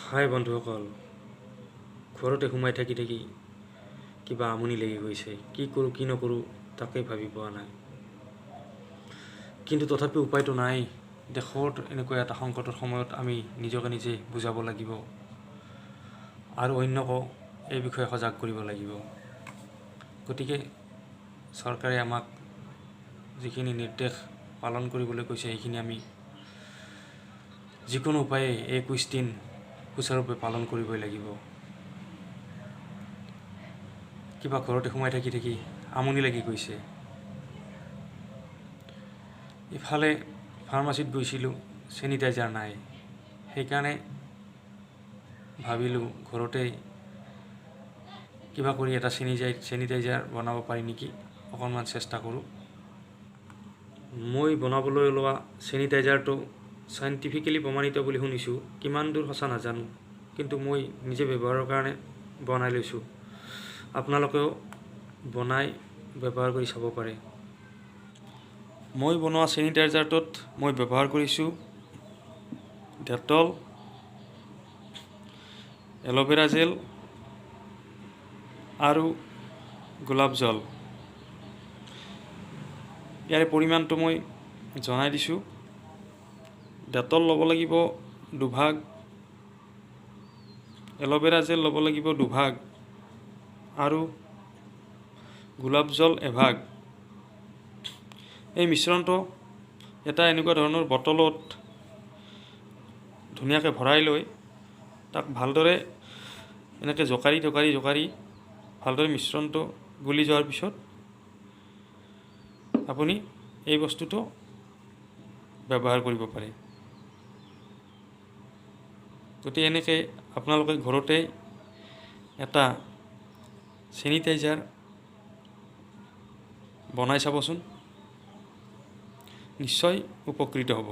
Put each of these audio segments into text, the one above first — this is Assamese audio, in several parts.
হাই বন্ধুসকল, ঘৰতে সোমাই থাকি থাকি কিবা আমনি লাগি গৈছে। কি কৰোঁ কি নকৰোঁ তাকেই ভাবি পোৱা নাই। কিন্তু তথাপি উপায়তো নাই। দেশত এনেকুৱা এটা সংকটৰ সময়ত আমি নিজকে নিজে বুজাব লাগিব আৰু অন্যকো এই বিষয়ে সজাগ কৰিব লাগিব। গতিকে চৰকাৰে আমাক যিখিনি নিৰ্দেশ পালন কৰিবলৈ কৈছে, সেইখিনি আমি যিকোনো উপায়ে 21 দিন সুচাৰুৰূপে পালন কৰিবই লাগিব। কিবা ঘৰতে সোমাই থাকি থাকি আমনি লাগি গৈছে। ইফালে ফাৰ্মাচীত গৈছিলোঁ, চেনিটাইজাৰ নাই। সেইকাৰণে ভাবিলোঁ ঘৰতেই কিবা কৰি এটা চেনিটাইজাৰ বনাব পাৰি নেকি, অকণমান চেষ্টা কৰোঁ। মই বনাবলৈ লোৱা চেনিটাইজাৰটো চাইণ্টিফিকেলি প্ৰমাণিত বুলি শুনিছোঁ। কিমান দূৰ সঁচা নাজানো, কিন্তু মই নিজে ব্যৱহাৰৰ কাৰণে বনাই লৈছোঁ। আপোনালোকেও বনাই ব্যৱহাৰ কৰি চাব পাৰে। মই বনোৱা চেনিটাইজাৰটোত মই ব্যৱহাৰ কৰিছোঁ ডেটল, এল'ভেৰা জেল আৰু গোলাপ জল। ইয়াৰে পৰিমাণটো মই জনাই দিছোঁ। ডেটল ল'ব লাগিব দুভাগ, এল'ভেৰা জেল ল'ব লাগিব দুভাগ আৰু গোলাপ জল এভাগ। এই মিশ্ৰণটো এটা এনেকুৱা ধৰণৰ বটলত ধুনীয়াকৈ ভৰাই লৈ তাক ভালদৰে এনেকৈ জোকাৰি জোকাৰি জোকাৰি ভালদৰে মিশ্ৰণটো গুলি যোৱাৰ পিছত আপুনি এই বস্তুটো ব্যৱহাৰ কৰিব পাৰে। গতিকে এনেকৈ আপোনালোকে ঘৰতে এটা চেনিটাইজাৰ বনাই চাবচোন, নিশ্চয় উপকৃত হ'ব।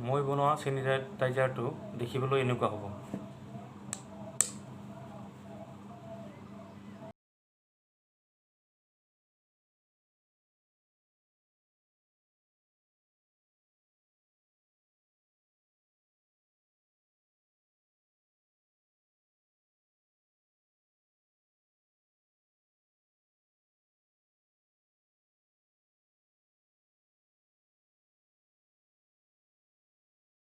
মই বনোৱা চেনিটাইজাৰটো দেখিবলৈ এনেকুৱা হ'ব।